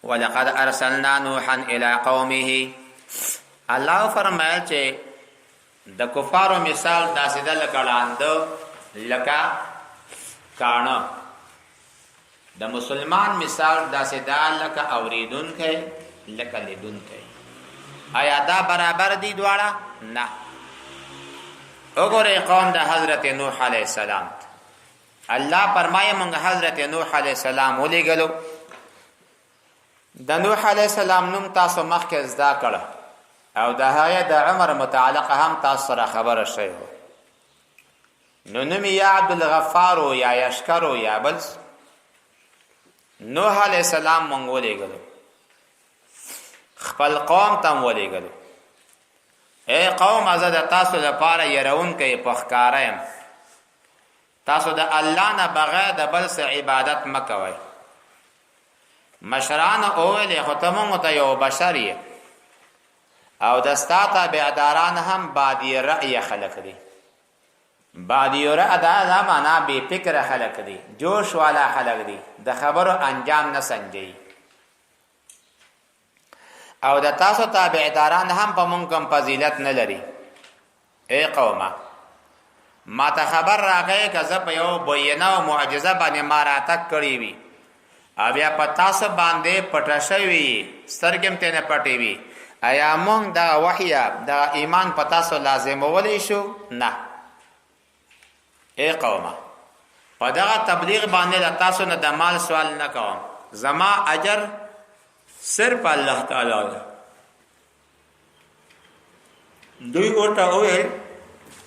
ولقد ارسلنا نوحا الى قومه. الله فرمایل چې د کفارو مثال داسې ده لکه ړانده، لکه کاڼه. د مسلمان مثال داسې ده لکه اوریدونکی، لکه لیدونکی. آیا دا برابر دي دواړه؟ نه. وګورئ قوم د حضرت نوح علیه السلام. الله فرمایي مونږ حضرت نوح علیه السلام ولېږلو. د نوح علیه السلام نوم تاسو مخکې زده کړ او د هغه د عمر متعلق هم تاسو سره خبره شوې. نو نوم یا عبدالغفار یا یشکر یا بل. نوح علیه السلام مونږ ولېږلو، خپل قوم ته ولېږلو. اے قوم، زه د تاسو لپاره يرونکی په ښکاره یم. تاسو د الله نه بغیر د بل څه عبادت مکوئ. مشران اوویلې خو ته مونږ ته یو بشر یې او د ستا تابعداران هم بادي رأی خلک دي. بادي رأی دا معنا بې فکره خلک دي، جوش والا خلک دي، د خبرو انجام نه سنجوي. او د تاسو تابعداران هم په مونږ کوم فضیلت نه لري. ای قومه، ما ته خبر راغی که زه په یو بینه او معجزه باندې ما راتګ کړی وي او بیا په تاسو باندې پټه شوی، سترګې هم ترې نه پټې وي، ایا مونږ دغه وحیه، دغه ایمان په تاسو لازمولی شو؟ نه. ای قومه، په دغه تبلیغ باندې له تاسو نه د مال سوال نه کوم، زما اجر صرف الله تعالی دی. دوی ورته وویل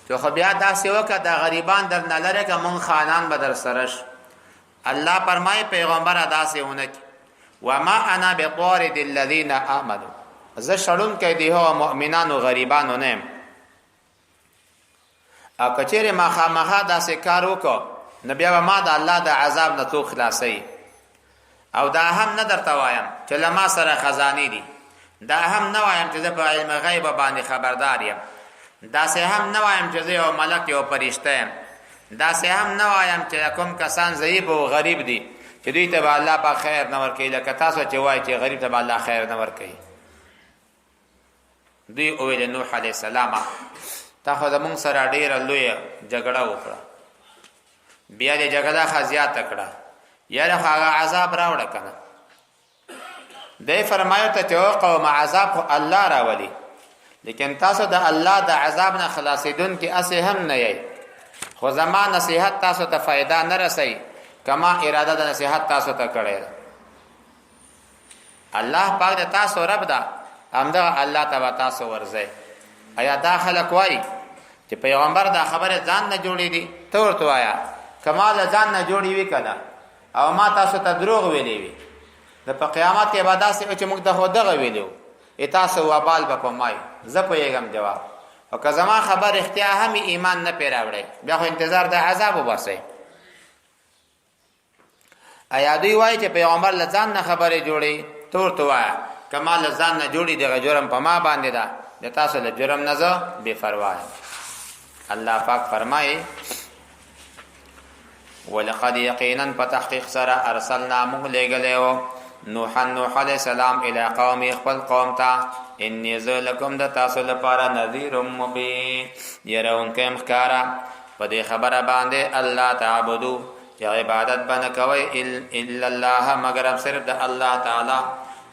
چې خو بیا داسې وکړه، دا غریبان در نه لرې که مونږ خانان به در سره شو. الله فرمایي پیغمبره داسې ونه کړي. وما انا بطارد الذین آمنوا، زه شړونکی دی هغه مؤمنانو غریبانو نه یم. او کچېرې ما خامخا داسې کار وکړ نو بیا به ما د الله د عذاب نه څوک خلاصوي. او دا هم نه درته وایم چې له ما سره خزانې دي، دا هم نه وایم چې زه په علم غیب باندې خبردار یم، داسې هم نه وایم چې زه یو ملک یو فرشته یم، داسې هم نه وایم چې کوم کسان ضعیف او غریب دي چې دوی ته به الله پاک خیر نه ورکوي، لکه تاسو چې وایئ چې غریب ته به الله خیر نه ورکوي. دوی وویل نوح علیه السلام، تا خو زمونږ سره ډیره لویه جګړه وکړه، بیا دې جګړه ښه زیاته کړه، یاره خو هغه عذاب راوړه که نه. دی فرمایو ته چې قوم، عذاب خو الله راولي، لیکن تاسو د الله د عذاب نه خلاصېدونکي اسې هم نه یئ. خو زما نصیحت تاسو ته فایده نه رسوي کما اراده د نصیحت تاسو ته کړی ده. الله پاک د تاسو رب ده، همدغه الله ته به تاسو ورځئ. ایا دا خلک وایي چې پیغمبر دا خبره ځان نه جوړې دي؟ ته ورته وایه که ما له ځان نه جوړې وي که نه او ما تاسو ته دروغ ویلي وي، نو په قیامت کې به داسې وي چې موږ ته خو دغه ویلي وو، تاسو وبال به په ما وي، زه پوهېږم جواب. او که زما خبر رښتیا هم ایمان نه پرې راوړی، بیا خو انتظار د عذاب وباسئ. ایا دوی وایي چې پیغمبر له ځان نه خبرې جوړي؟ ته ورته وایه که ما له ځان نه جوړي، دغه جرم په ما باندې ده، د تاسو له جرم نه زه بې پروا یم. الله پاک فرمایي ولقد یقینا په تحقیق سره ارسلنا موږ لېږلی و نوحا نوح علیه السلام الی قوم خپل قوم ته، انی زه لکم د تاسو لپاره نذیر مبین، یرونکی ښکاره. په دې خبره باندې الله تعبدو چې عبادت به نه کوئ الا الله مګر صرف د الله تعالی.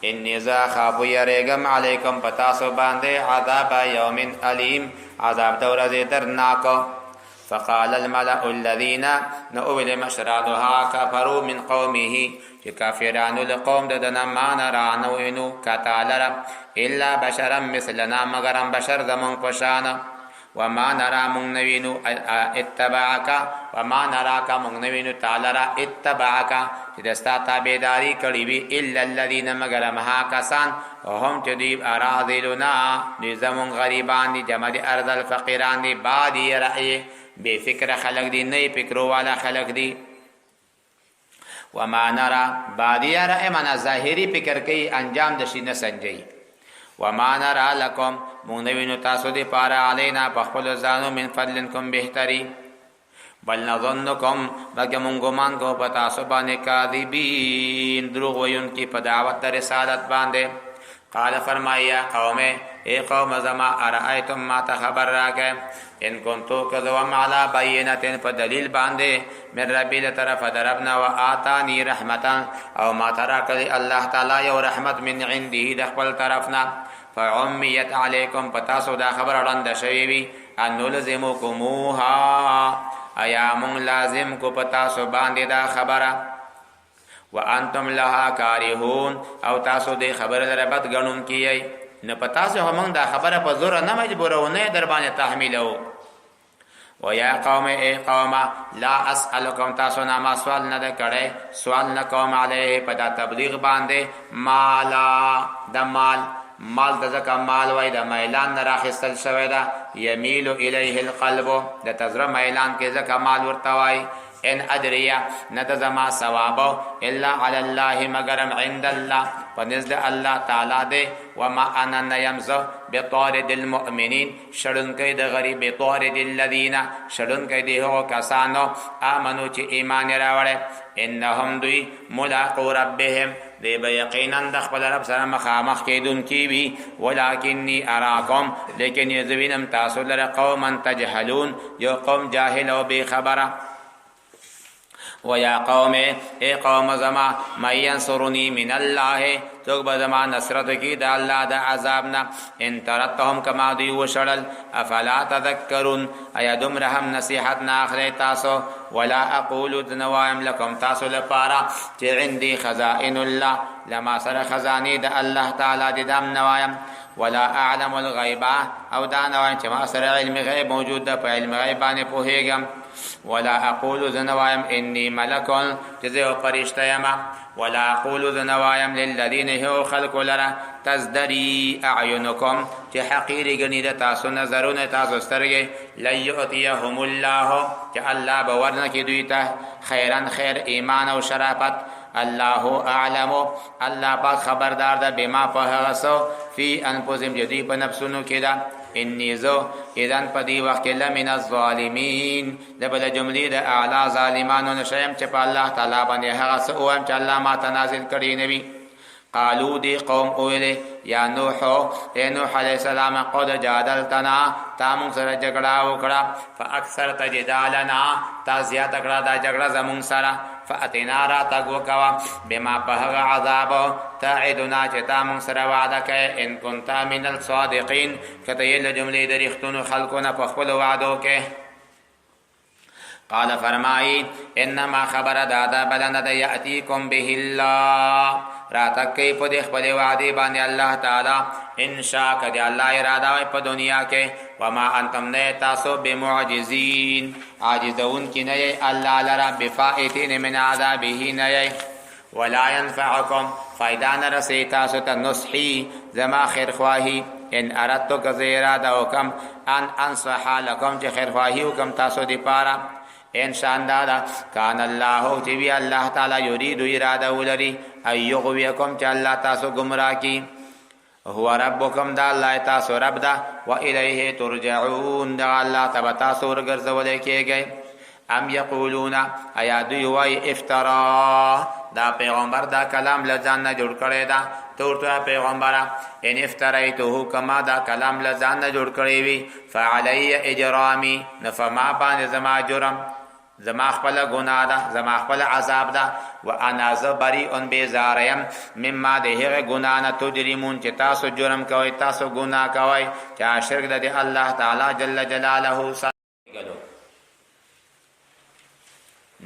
انی زه اخاف یریږم علیکم په تاسو باندې عذاب یوم الیم، عذاب د ورځې دردناک. فقال الملأ الذين نو اول مشرانها کفروا من قومه، چې کافرانو له قوم د دنا ما نرا نو وینو کتالره الا بشرا مثلنا مګرم بشر زمونږ په شان. وما نرا مونږ نه وینو اتبعک، وما نراک مونږ نه وینو تعالی را اتبعک چې د ستا تابعداري کړې وي الا الذين مگر مها کسان هم چې دوی اراذلنا دوی زمونږ غریبان دي، جمع دي ارذل فقیران دي، بادي رأی بې فکره خلک دي، نه فکرو والا خلک دي. وما نرى بادیه رأی معنا ظاهری فکر کوي، انجام د شي نه سنجي. وما نرى لكم مونږ نه وینو تاسو دې پاره علینا په خپل ځانو من فضل کوم بهتري. بل نظنکم، بلکې مونږ ګمان کوو په تاسو باندې، کاذبین، دروغ ویونکي په دعوت د رسالت باندې. قال، فرمای، یا قوم، ای قوم زما، ارایتم، ما ته خبر راکې، ان کنتو، کذوم، علی بینتن، په دلیل باندې، من ربی، له طرف دربنا، و آتانی رحمتا، او ما ترا کړی الله تعالی یو رحمت، من عنده، د خپل طرفنا، فعمیت علیکم، پتا سو دا خبر اړند شوی وی، ان نلزمکموها، ایا مونږ لازم کو پتا سو باندې دا خبره، وانتم لها کارهون، او تاسو دې خبره لره بد غنون کیي؟ نه پتا سو هم دا خبره په زور نه مجبورو، نه در باندې تحمیلو. و یا قوم، ای قوم، لا اسالکم، تاسو نه ما سوال نه کړي، سوال نه کوم، علیه، په دا تبلیغ باندې، مالا، د مال. مال د ځکه مال وای، د میلان نه راخستل شوی ده، یمیل الیه القلب، د تزره میلان کې، ځکه مال ورته وای. ان اجریا، نه د زما ثواب، الا علی الله، مگرم عند الله، پنځ الله تعالی دی. وما انا، نیم زه، بطارد المؤمنین، شړونکی د غریب، بطارد الذین، شړونکی دی هغو کسانو، آمنو، چې ایمان راوړی، انهم، دوی، ملاقو ربهم، دی به یقینا د خپل رب سره مخامخ کېدونکي وي. ولکنی اراکم، لیکن زه وینم تاسو لره، قوما تجهلون، یو قوم جاهل او بې خبره. ویا قوم، ای قوم زما، من ینصرنی من الله، څوک به زما نصرت کی د الله د عذاب نه، ان ترتهم، کما دوی وشړل؟ افلا تذکرون، ایا دومره هم نصیحت نه اخلئ تاسو؟ ولا اقول، دنوایم، لکم، تاسو لپاره، چې عندي خزائن الله، لما سره خزانه د الله تعالی د، دم نوایم. ولا اعلم الغیب، او دا نوایم چې ما سره علم غیب موجود ده، په علم غیب باندې پوهیږم. ولا اقول، زنوایم، انی ملک، چې زه فرشته یم. ولا اقول، زنوایم، للذین، هو خلق لره، تزدری اعینکم، چې حقیر غنی د تاسو نظرونه، تاسو سترګې، لن یؤتیهم الله، چې الله به ورنه کې دوی ته، خیرا، خیر، ایمان او شرافت. الله اعلم، الله پاک خبردار ده، بما، په هغه څه، فی انفسهم، چې دوی په نفسونو کې ده. انی زه، اذن، په دې وخت کې، لمن الظالمین، د بل جملې د اعلی ظالمانو نشیم چې په الله تعالی باندې هغه څه وایم چې الله ما ته نازل کړی نه وي. قالو، دی قوم اوله، یا نوح، اے نوح علیہ السلام، قد جادلتنا، تا مونږ سره جګړه وکړه، فاکثرت جدالنا، تا زیات کړه دا جګړه زمونږ سره، فاتنا، را تګ وکوا، بما، په هغه عذاب، تعدنا، چې تا مونږ سره وعده کوي، ان كنت من الصادقین، کته یې له جملې د رښتونو خلکو نه په خپل وعدو کې. قال، فرمای، انما، خبر دادا بلند د، یاتیکم به الله، راتک کوي په دې خپل وعده باندې الله تعالی، ان شاء، کدی الله اراده وي په دنیا کې. وما انتم، نه تاسو، بمعجزین، عاجزون کی نه الله لرا، بفائتین من عذابه نه. ولا ينفعكم، فائدہ نه رسي تاسو ته، نصحي، زما خیر خواهی، ان اردت، که زه اراده وکم، ان انصح لكم، چې خیر خواهی وکم تاسو دی پاره، ان شان دادا، کان الله، چې وی الله تعالی، یرید، اراده ولري، ای یغویکم، چې الله تاسو گمراه کی. هو ربکم، دا الله تاسو رب دا، و الیه ترجعون، دا الله تبا تاسو ورګرځول کیږي. ام یقولون، ایا دوی وای، افترا، دا پیغمبر دا کلام لځان نه جوړ کړی دا؟ تورته پیغمبره، ان افتریته، کما دا کلام لځان نه جوړ کړی وی، فعلی اجرامی، نفما باندې زما جرم، زما خپل ګناه ده، زما خپل عذاب ده، وانا، ز، بریء، بیزار یم، مما، د هغه ګناه نه، تجرمون، چې تاسو جرم کوئ، تاسو ګناه کوئ، چې شرک د الله تعالی جل جلاله سره.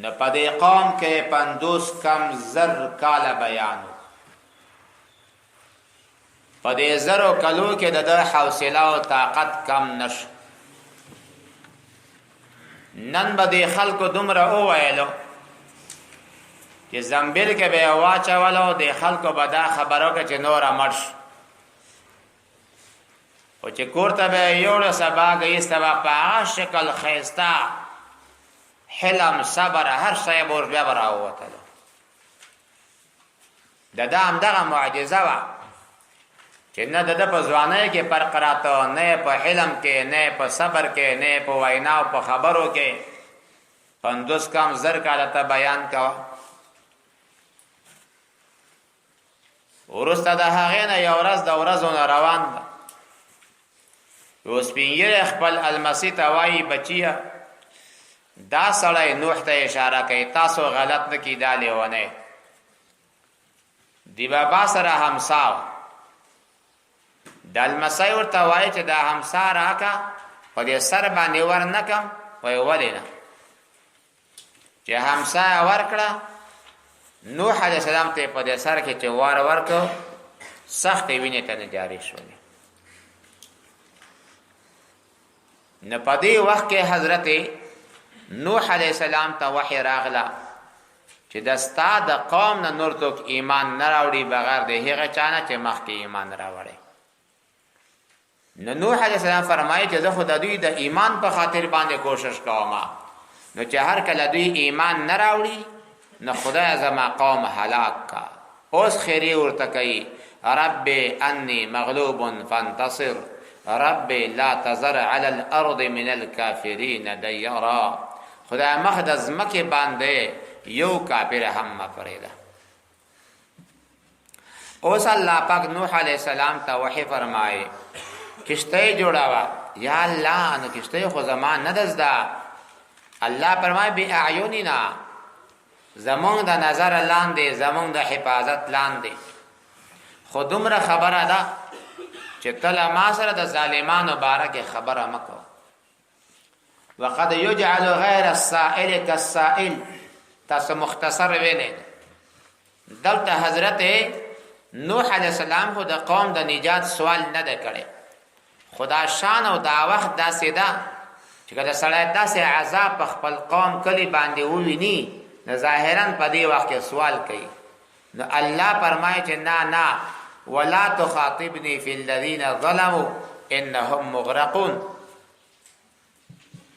نو په دې قوم کې 50 کم زر کاله بیان، په دې زرو کلو کې د ده حوصله او طاقت کم نشو. نن به دې خلکو دومره وویلو چې زنبیل کې به یې واچولو، د خلکو به دا خبره وکړه چې نوره مړ شو، خو چې کور ته به یې یوړه، سبا ګهیځ ته به په هغه شکل ښایسته، حلم، صبر، هر شی به ور بیا به راووتلو. د ده همدغه معجزه وه چې نه د ده په ځوانۍ کې فرق راته، نه په حلم کې، نه په صبر کې، نه په وینا او په خبرو کې. 50 کم زر کاله ته بیان کوه. وروسته د هغې نه یو ورځ د ورځو نه روان ده، یو سپین ږیری خپل المسي ته وایي، بچیه دا سړی، نوح ته اشاره کوي، تاسو غلط نه کی، دا لیونی دی. بابا سره همسا د المسي ورته وایي چې دا همسا راکا، په دې سر باندې ور نه کم. وایي ولې نه؟ چې همسا ورکړه نوح علیه السلام ته، په دې سر کې چې وار ورکړ، سختې وینې ته نه جاري شولې. نو په دې وخت کې حضرت نوح علیه السلام ته وحی راغله چې د ستا د قوم نه نور څوک ایمان نه راوړي بغیر د هغه چا نه چې مخکې ایمان راوړي. نو نوح علیه السلام فرمایي چې زه خو د دوی د ایمان په خاطر باندې کوشش کوم، نو چې هر کله دوی ایمان نه راوړي نو خدای زما قوم هلاک کا. اوس خیری ورته کوي، رب انی مغلوب فانتصر، رب لا تذر علی الارض من الكافرین دیرا، خدای مخ د ځمکې باندې یو کافر هم مه پرېږده. اوس الله پاک نوح علی السلام ته وحی فرمایي، کشته جوړاوه. یا الله، نو کشته خو زما نه دزدا. الله فرمایي، بی اعیننا، زمونږ د نظر لاندې، زمونږ د حفاظت لاندې. خو دومره خبره ده چې کله ما سره د ظالمانو باره کې خبره مکو. وقد يجعل غیر السائل كالسائل. تاسو مختصر ویلې، دلته حضرت نوح علیه السلام خو د قوم د نجات سوال نه ده کړی، خدا شان او دا وخت داسې ده چې کله سړی داسې عذاب په خپل قوم کلی باندې وویني، نو ظاهرا په دې وخت کې سوال کوي. نو الله فرمایي چې نه نه، ولا تخاطبني في الذين ظلموا انهم مغرقون.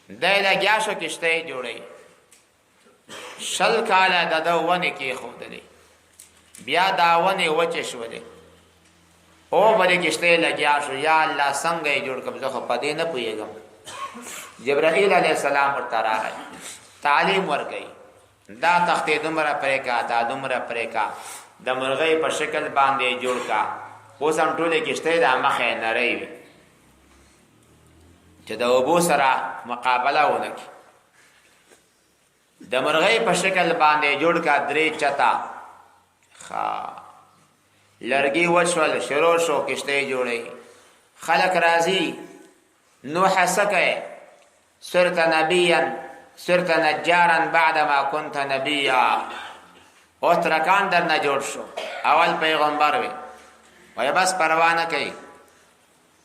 دی لګیا شو کشته جوړي، 20 کاله د ده ونې کېښودلې، بیا دا ونې وچې شولې او په دې کشتۍ لګیا شو. یا الله، څنګه یې جوړ کړم؟ زه خو په دې نه پوهېږم. جبرائیل علیه السلام ورته راغی، تعلیم ورکوي، دا تختې دومره پرې کا، دا دومره پرې کا، د مرغۍ په شکل باندې جوړ کا. اوس هم ټولې کشتۍ دا مخه یې نری وي چې د اوبو سره مقابله ونه کړي. د مرغۍ په شکل باندې جوړ کا، درې چتا خا لرګي وشول، شروع شو کشته جوړي. خلق راضي، نوح سکه، صرت نبيا، صرت نجارا بعدما كنت نبيا، او ترکان در نه جوړ شو، اول پیغمبر وي. وای بس پروا نه کوي.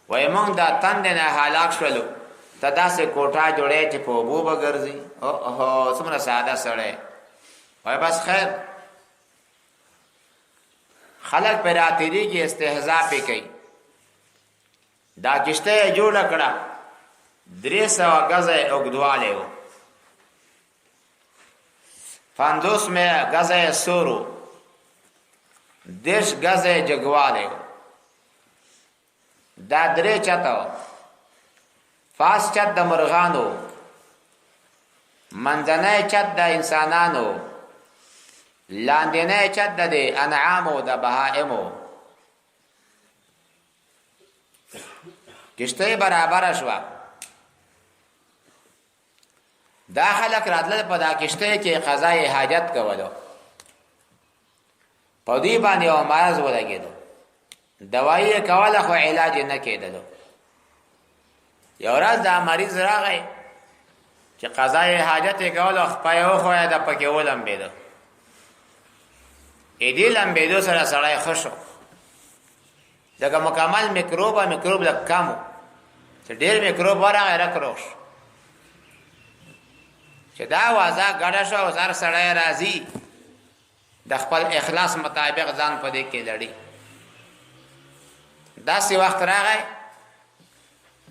وای مونږ دا تند نه هلاک شولو، ته داسې کوټه جوړې چې په اوبو به ګرځي. اوهو، څومره ساده سړی! وای بس خیر. خلک پر راتېرېږي، استهزا پې کوي. دا کښته یې جوړه کړه، 300 ګزه یې اوږدوالی و، 50 مې ګزه یې سور و، 30 ګزه یې جګوالی و. دا درې چته و، فاس چت د مرغانو، منځنی چت د انسانانو، لاندینی چت د انعامو، د بهائمو. کشته برابر شوه. دا خلک راتلل، په دا کشته کې قضای حاجت کولو. په دې باندې یو مرض ولګېدو، دوايي یې کوله خو علاج یې نه کېدلو. یو ورځ دا مریض راغی چې قضای حاجت یې کوله، خپه یې وښویده، پکې ولمبېده. دې لمبېدو سره سړی ښه شو، ځکه مکمل میکروب میکروب لږ کم و، چې ډېر میکروب ورغی رک روغ شو. چې دا وازه ګډه شوه، اوس هر سړی راځي د خپل اخلاص مطابق ځان په دې کې لړي. داسې وخت راغی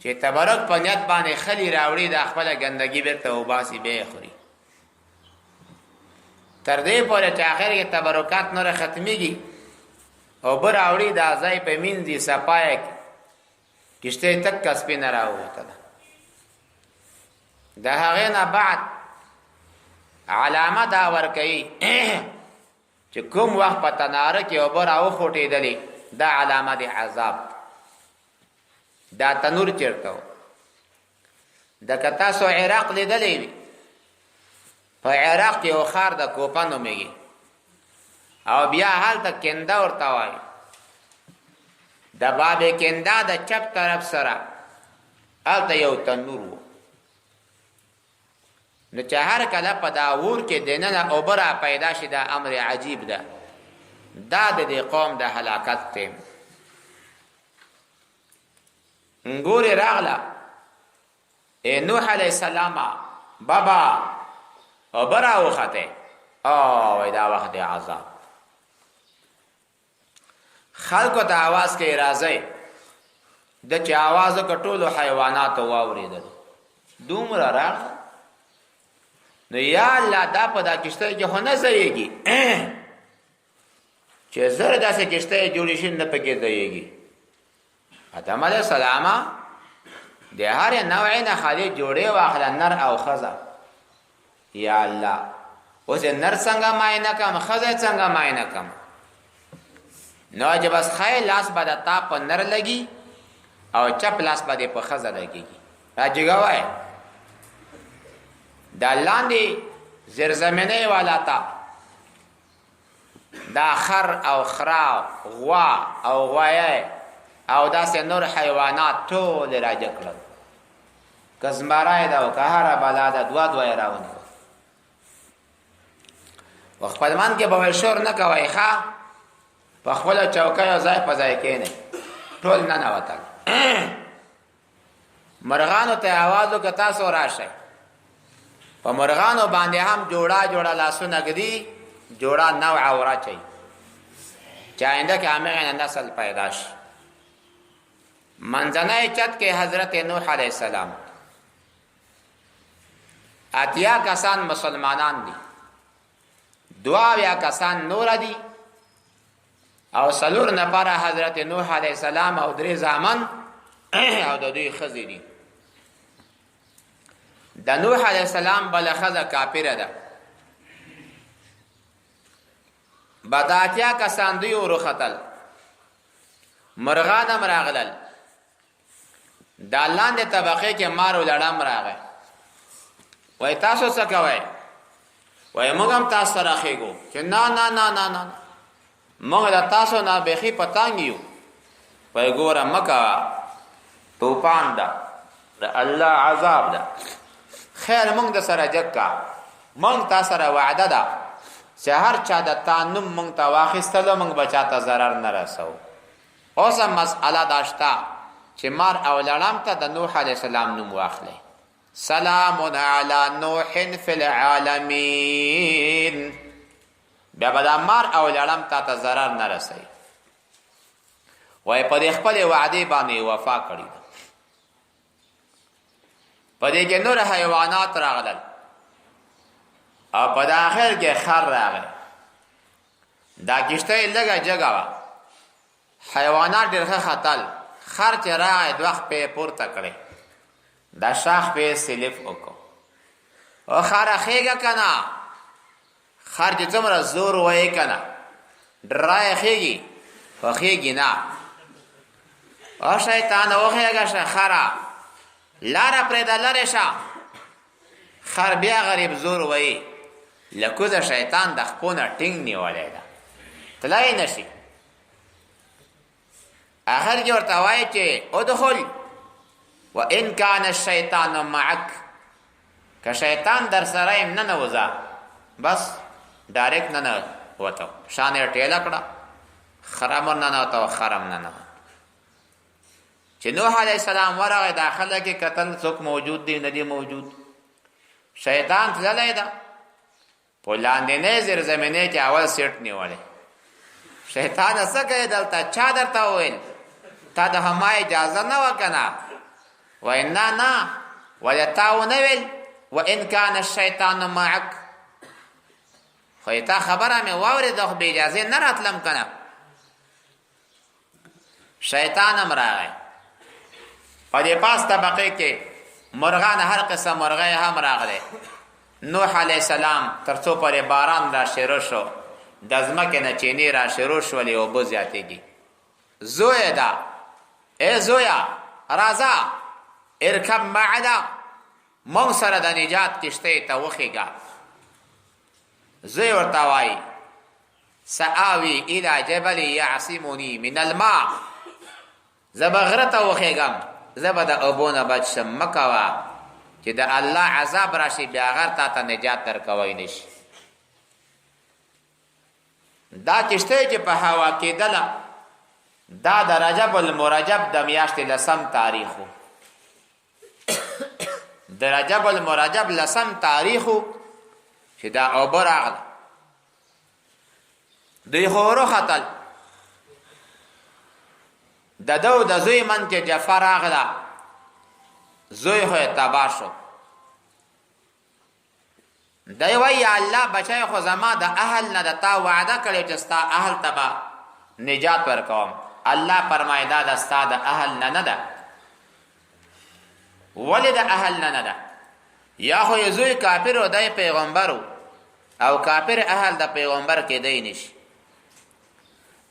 چې تبرک په نیت باندې خلی راوړي، د خپله ګندګي بیرته وباسي، بیا یې خوري، تر دې پورې چې اخر کې تبرکات نور ختمېږي او بر راوړي، دا ځای په مینځي، صفایه کې کشته تک سپینه راووتله. د هغې نه بعد علامه دا ورکوي چې کوم وخت په تناره کې اوبه راوخوټېدلې، دا علامه د عذاب. دا تنور چېرته و؟ د که تاسو عراق لیدلی وي، په عراق کې یو ښار د کوپه نومېږي او بیا هلته کنده ورته وایي. د باب کنده د چپ طرف سره هلته یو تنور و. نو چې هر کله په دا اور کې دننه اوبه را پیدا شي، دا امر عجیب ده، دا د دې قوم د هلاکت ټیم. ګورې راغله، اے نوح علیه السلام بابا اوبه راوخته، او دا وخت د عذاب. خلکو ته आवाज کوي راځئ. د چې आवाज وکړ ټولو حیواناتو واورېدل، دومره راغ. نو یا الله، دا په دا کشته کې خو نه ځایږي چې زر داسې کشته جوړې شي نه پکې ځایږي. آدم علیه السلام د هر نوع نه خالي جوړې واخله، نر او ښځه. یا الله، اوس نر څنګه معاینه کم، ښځه څنګه معاینه کم؟ نو چې بس ښی لاس به د تا په نر لګي او چپ لاس به دې په ښځه لګېږي. راجګه وای دا لاندې زیرزمینۍ والا تا دا خر او خرا، غوا او غوایه او داسې نور حیوانات ټول راجګ کړل، که زمری ده او که هره بلا ده، دوه دوه یې راونیول. په خپل من کې به ویل شور نه کوئ، ښه په خپله چوکیو ځای په ځای کښېنئ. ټول ننوتل. مرغانو ته आवाज وکړ، تاسو راشئ. په مرغانو باندې هم جوړا جوړا لاسونه ږدي، جوړا نوع وراچوي چې آینده کې همغې نه نسل پیدا شي. منځنۍ چت کې حضرت نوح علیه السلام، 80 کسان مسلمانان دي، 72 کسان نور دي او 4 نفره حضرت نوح علیه السلام او 3 زامن او د دوی ښځې دي. د نوح علیه السلام بله ښځه کافره ده. بداتیا کسان دوی وروختل، مرغان هم راغلل. دا لاندې طبقې کې مار او لړم راغی، وای تاسو څه کوئ؟ وای موږ هم تاسو سره خېګو. چې نه نه نه نه نه، موږ د تاسو نه بیخي پتانګ یو. وای ګوره مکه، توپان ده، د الله عذاب ده. خیر، موږ د سره جګ کا، موږ تا سره وعده ده چې هر چا د تا نوم موږ ته واخیستلو، موږ به چاته ضرر نه رسو. اوس هم مسئله دا شته چې مار او لړم ته د نوح علیه السلام نوم واخلئ، سلام علی نوح فی العالمین، بیا به دا مار او لړم تا ته ضرر نه رسوي. وایي په دې خپلې وعدې باندې وفا کړې ده. په دې کې نور حیوانات راغلل او په د آخر کې خر راغی. دا کښتۍ لږه جګه وه، حیوانات ډېر ښه ختل. خر چې راغی دوه خپې یې پورته کړې، دا شاخ پې سلیف وکړو. او خره خېږه که نه؟ خر چې څومره زور وایي که نه، ډرای خېږي خو خېږي نه. او شیطان، وخېږه شه خره، لاره پرېږده، لرې شه. خر بیا غریب زور وایي، له کوزه شیطان د خپو نه ټینګ نیولی ده، تلای نه شي. اخر کې ورته وایي چې ادخل وان کان الشیطان معک، که شیطان در سره یم ننوځه. بس ډایرکټ ننوته، شان یې ټیله کړه، خرم ننوته او خرم ننوته. چې نوح علیه السلام ورغی، داخله کې کتل څوک موجود دی نه دی موجود. شیطان تللی ده، په لاندینۍ زیرزمینۍ کې اول سیټ نیولی. شیطان څه کوې دلته؟ چا درته وویل؟ تا د هما اجازه نه وه که نه؟ وایي نه نه. ولې تا ونه ویل وان کان الشیطان معک؟ خو تا خبره مې واورېده، خو بې اجازې نه راتلم که نه. شیطان هم راغی. په دې پاس طبقې کې مرغان، هر قسم مرغۍ هم راغلی. نوح علیه السلام تر څو پورې باران را شروع شو، د ځمکې نه چینې را شروع شولې، اوبه زیاتېږي. زوی ده، ای زویا راځه، ارکب معنا، مونږ سره د نجات کشتۍ ته وخېږه. زوی ورته وایي سآوي الى جبل يعصمني من الماء، زه به غره ته وخېږم، زه به د اوبو نه بچ شم. مه کوه چې د الله عذاب راشي بیا غر تا ته نجات درکوی نه شي. دا کشتۍ چې په هوا کېدله دا د رجب المرجب د میاشتې لسم تاریخ و، د رجب المرجب لسم تاریخ چې دا اوبه راغله. دوی خو وروختل، د ده او د زوی من کې جفا راغله، زوی خو یې تباه شو. دی وایي یا الله بچی خو زما د اهل نه د تا وعده کړې چې ستا اهل ته به نجات ورکوم. الله فرمایي دا د ستا د اهل نه نه ده. ولې د اهل نه نه ده؟ یا خو یې زوی کافر او دی پیغمبر او کافر اهل د پیغمبر کېدی نشي،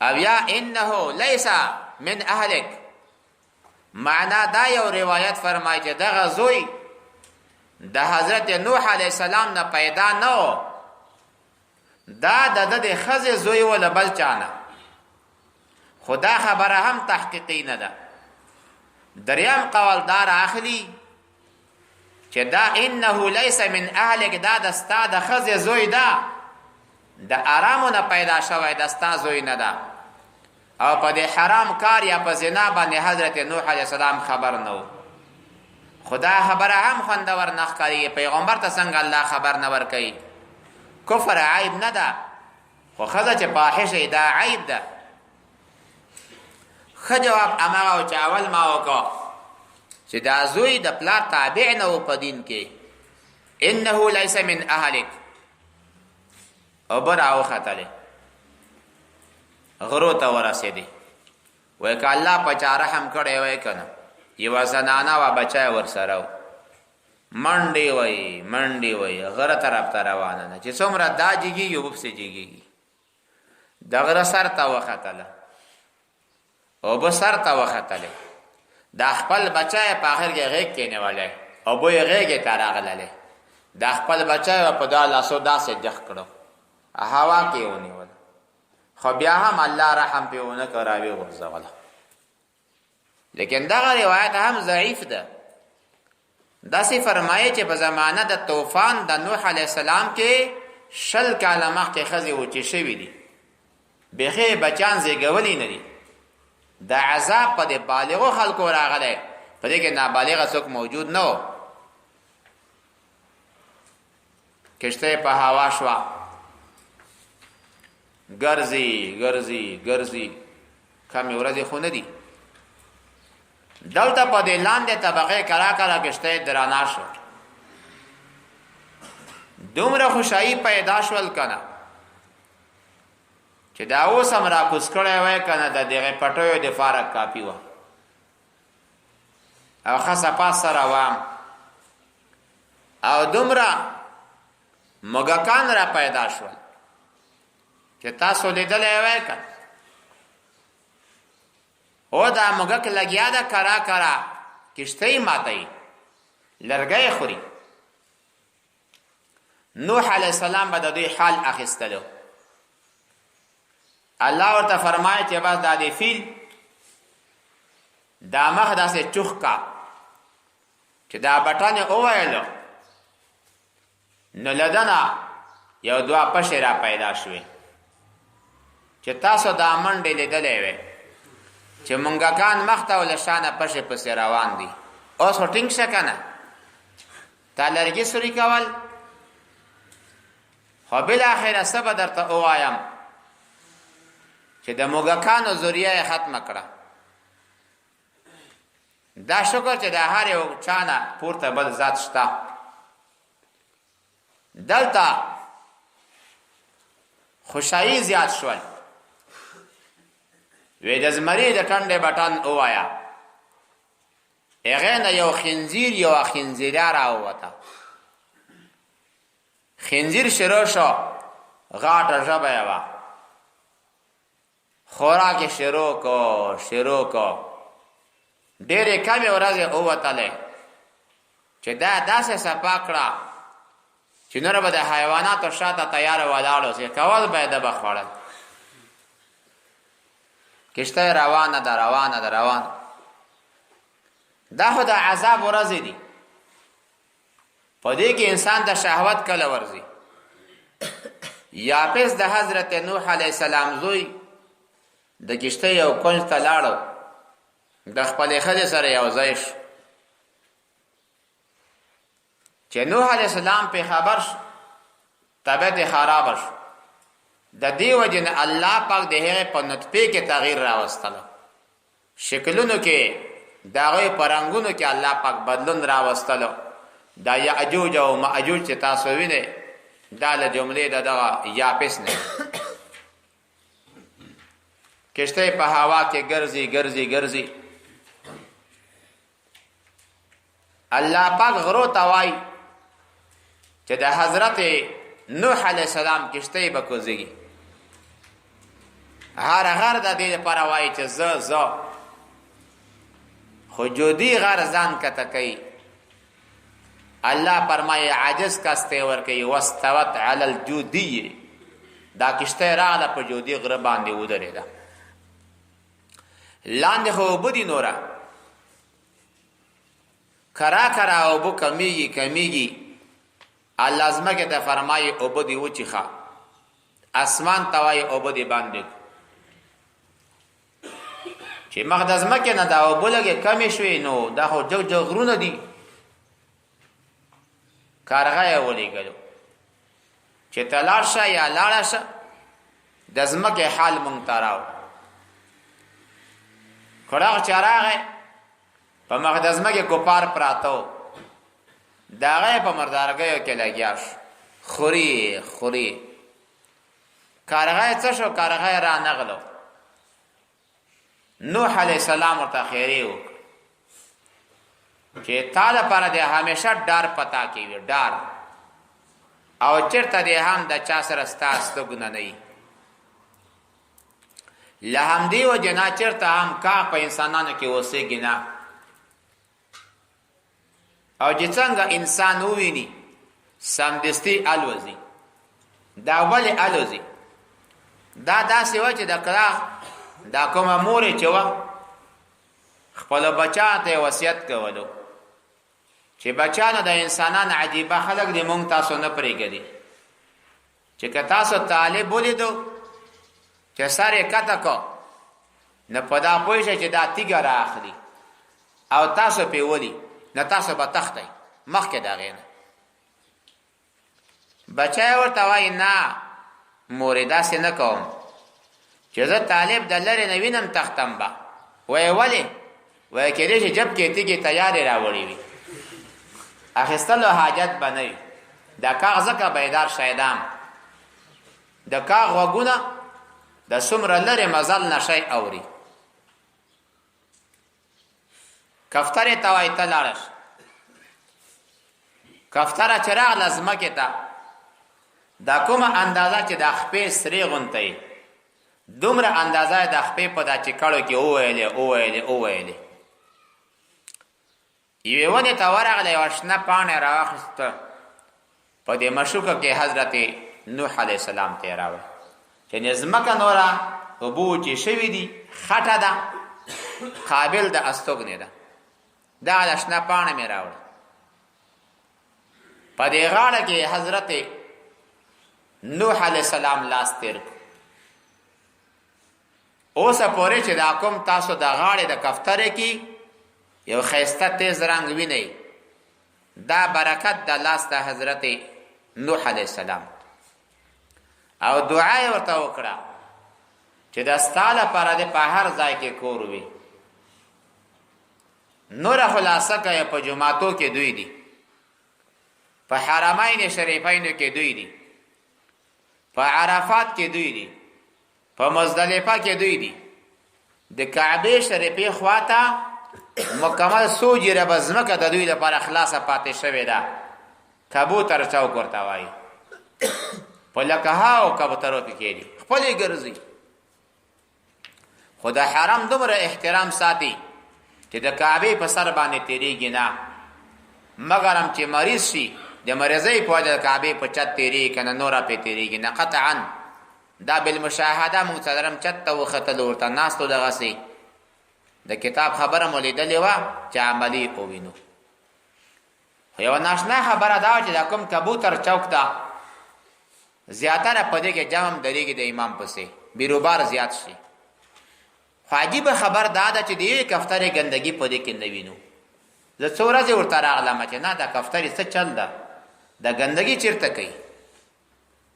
او یا انه لیس من اهلک. معنا دا یو روایت فرمایي چې دغه زوی د حضرت نوح علی السلام نه پیدا نه و، دا د ده د ښځې زوی و له بل چا نه. خو دا خبره هم تحقیقي نه ده. دریم قول دا راخلي چې دا انه لیس من اهلک، دا د ستا د ښځې زوی ده، د آرامو نه پیدا شوی، د ستا زوی نه ده، او په دې حرام کار یا په زنا باندې حضرت نوح علیه السلام خبر نه و. خو دا خبره هم خوندور نه ښکارېږي، پیغمبر ته څنګه الله خبر نه ورکوي؟ کفر عیب نه ده، خو ښځه چې فاحشه دا عیب ده. ښه جواب هماغه و چې اول ما وکړو چې دا زوی د پلار تابع نه و په دین کې، انه لیس من اهلک. اوبه راوختلې، غرو ته ورسېدې. وایي که الله په چا رحم کړی وای که نه، یوه زنانه وه، بچی ورسره و، منډې وایي منډې وایي، غره طرف ته روانه ده، چې څومره دا جګېږي اوبه پسې جګېږي. د غره سر ته وختله، اوبه سر ته وختلې، دا خپل بچی په آخر کې غېږ کې نیولی، اوبه یې غېږې ته راغللې، دا خپل بچی په دا لاسو داسې جخ کړو، هوا کې یې ونیول، خو بیا هم الله رحم پې ونه کړ، راویې غورځوله. لیکن دغه روایت هم ضعیف ده. داسې فرمایي چې په زمانه د طوفان د نوح علیه السلام کې 20 کاله مخکې ښځې وچې شوې دي، بیخي بچیان زیږولي نه دي. د عذاب په دې بالغو خلکو راغلی، په دې کې نابالغه څوک موجود نه و. کشته په هوا شوه، ګرځي ګرځي ګرځي، کمې ورځې خو نه دي. دلته په دې لاندې طبقې کرا کرا کشته درانا شو، دومره خوشحالي پیدا شول کنه چې دا اوس هم را کوز کړی وای کنه، د دغه پټیو د فارق کافي وه او ښه صفا سره وام. او دومره موږکان را پیدا شول چې تاسو لیدلی وای که او دا موږک لګیا ده کرا کرا کشتۍ ماتوي، لرګی خوري. نوح علیه السلام به د دوی حال اخیستلو. الله ورته فرمایي چې بس دا دی فیل دا مخ داسې چوخ کا، چې دا بټن یې وویلو نو له ده نه یو دوه پشې را پیدا شوې چې تاسو دا منډې لیدلی وی چې مونږکان مخته او له شانه پشې پسې روان دي. اوس خو ټینګ شه که نه، تا لرګي سوري کول. خو بالاخره څه به درته ووایم چې د موږکانو ذریعه یې ختمه کړه. دا شکر چې د هر یو چا نه پورته بل ذات شته. دلته خوشحالي زیات شول. وی د زمري د ټنډې بټن ووایا، هغې نه یو خنزیر یوه خنزیره راووته. خنزیر شروع شو، غاټه ژبه یې وه، خوراک یې شروع کو شروع کو. ډېرې کمې ورځې ووتلې چې دا داسې صفا کړه چې نور به د حیواناتو شاته تیار ولاړ اوسې، کول به یې ده به خوړل. کښتۍ روانه ده، روانه ده، روانه. دا خو د عذاب ورځې دي. په دې کې انسان د شهوت کله ورځي. یاپس د حضرت نوح علی السلام زوی د کشته یو کنج ته لاړو، د خپل ښځې سره یو ځای شو. چې نوح علی السلام په خبر شو، طبیعت خراب شو. د دې وجه نه الله پاک د هغې په نطفې کې تغییر راوستلو، شکلونو کې د هغوی په رنګونو کې الله پاک بدلون راوستلو. دا یاجوج او ماجوج چې تاسو وینئ، دا له جملې د دغه یاپس نه. کشته په هوا کې ګرځي ګرځي ګرځي. الله پاک غرو ته وایي چې د حضرت نوح علیه السلام کشته به کوزیږي. هر غر د دې لپاره وایي چې زه زه، خو جودي غر ځان کته کوي. الله فرمایي عاجز کس ته ورکوي، واستوت علی الجودي. دا کشته راغله په جودي غره باندې ودرېده. لاندې خو اوبه دي، نوره کرا کرا اوبه کمیږي کمیږي. الله ځمکې ته فرمایي اوبه دې وچیښه، اسمان ته وایي اوبه دې باندې. چې مخ د ځمکې نه دا اوبه لږې کمې شوې، نو دا خو جګ جګ غرونه دي. کارغه یې ولیږلو چې ته لاړ شه یا لاړه شه، د ځمکې حال مونږ ته راوړه. کړاغ چې راغی، په مخ د ځمکې کوپار پراته وو، د هغه یې په مردارګیو کې لګیا شو، خوري خوري. کارغه یې څه شو؟ کارغه یې رانغلو. نوح علیه السلام ورته خیرې وکړ چې تا لپاره د همیشه ډار پتا کې وي، ډار، او چېرته دې هم د چا سره ستا ستګونه نه وي. له همدې وجې نه چېرته هم کاغ په انسانانو کې اوسېږي نه، او چې څنګه انسان وویني سمدستي الوزي. دا ولې الوزي؟ دا داسې وه چې د کلاغ دا کومه مور چې وه، خپلو بچانو ته یې وصیت کولو چې بچانو د انسانان عجیبه خلک دي، مونږ تاسو نه پرېږدي. چې که تاسو طالب ولیدو چې سر یې کته کو، نو په دا پوه شئ چې دا تیږه را اخلي او تاسو پې ولي، نو تاسو به تښتئ مخکې د هغې نه. بچی ورته وایي نه مورې، داسې نه کوم، چې زه طالب د لرې نه وینم تښتم به. وایي ولې؟ وایي کېدای شي جب کې تیږې تیارې راوړې وي، اخیستلو حاجت به نه وي. د کاغ ځکه بیدار شیدام، د کاغ غوږونه د څومره لرې مزل نه شی اوري. کفترې ته وایي ته لاړه شه. کفتره چې راغله ځمکې ته، دا کومه اندازه چې د خپې سرې غونته یې، دومره اندازه یې د خپې په دا چکړو کې وویلې وویلې وویلې. یوې ونې ته ورغله، یوه شنه پاڼه یې راواخیسته، په دې مشوکه کې حضرت نوح علیه السلام ته یې راوړه چې نه ځمکه نوره اوبه وچې شوې دي، خټه ده، قابل د استوګنې ده، دا د شنه پاڼه مې راوړه. په دې غاړه کې حضرت نوح علیه السلام لاس تیر کړ. اوسه پورې چې دا کوم تاسو د غاړې د کفترې کې یو ښایسته تیز رنګ وینئ، دا برکت د لاس د حضرت نوح علیه السلام. او دعا یې ورته وکړه چې د ستا لپاره دې په هر ځای کې کور وي. نوره خلاصه که په جوماتو کې دوی دي، په حرمین شریفینو کې دوی دي، په عرفات کې دوی دي، په مزدلفه کې دوی دي، د کعبې شریفې خواته مکمل څو جریبه ځمکه د دوی لپاره خلاصه پاتې شوې ده، کبوتر چوک ورته وایي. په لکهاو کبوترو کې کېږي، خپلې ګرځي، خو د حرم دومره احترام ساتي چې د کعبې په سر باندې تیریږي نه، مګر هم چې مریض شي د مریضۍ په وجه د کعبې په چت تیریږي، که نه نوره پرې تیریږي نه. قطعا دا بالمشاهده موږ څلورم چت ته وختلو، ورته ناستو، دغسې د کتاب خبره مو لیدلې وه چې عملي ووینو. خو یوه ناشنا خبره دا چې دا کوم کبوتر چوک ته زیاتره په دې کې جمع هم درېږي د امام پسې بیروبار زیات شي. خو عجیبه خبر دا ده چې د یوې کفترې ګندګي په دې کې نه وینو. زه څو ورځې ورته راغلم چې نه دا کفترې څه چل ده، دا ګندګي چېرته کوي؟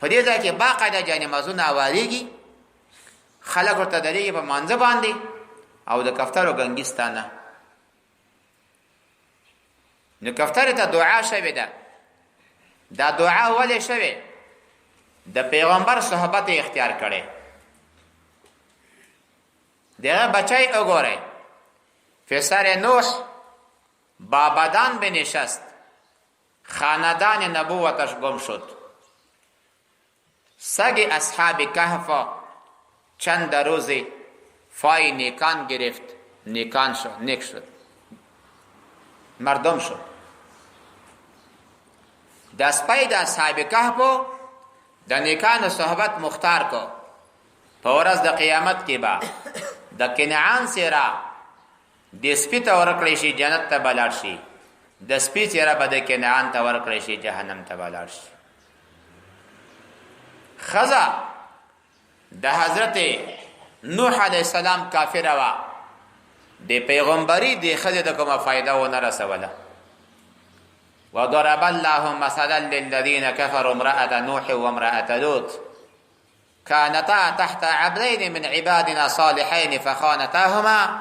په دې ځای کې باقاعده جانمازونه اواریږي، خلک ورته درېږي په مانځه باندې، او د کفترو ګنګي سته نه. نو کفترې ته دعا شوې ده. دا دعا ولې شوې؟ د پیغمبر صحبت اختیار کړي. دغه بچای وګورئ، فسر نوح بابدان بنشست، خاندان نبوتش گم شد. سگ اصحاب کهف چند روز فای نیکان گرفت، نیکان شد، نیک شد، مردم شد. د سپی د اصحاب کهف د نیکانو صحبت مختار کو، په ورځ د قیامت کې به د کنعان سره د سپي ته ورکړی شي، جنت ته به لاړ شي. د سپي څېره به د کنعان ته ورکړی شي، جهنم ته به لاړ شي. ښځه د حضرت نوح علیه السلام کافره وه، د پیغمبري د ښځې د کومه فایده ونه رسوله. وضرب الله مثلا للذين كفروا امرأة نوح وامرأة لوط كانتا تحت عبدين من عبادنا صالحين فخانتاهما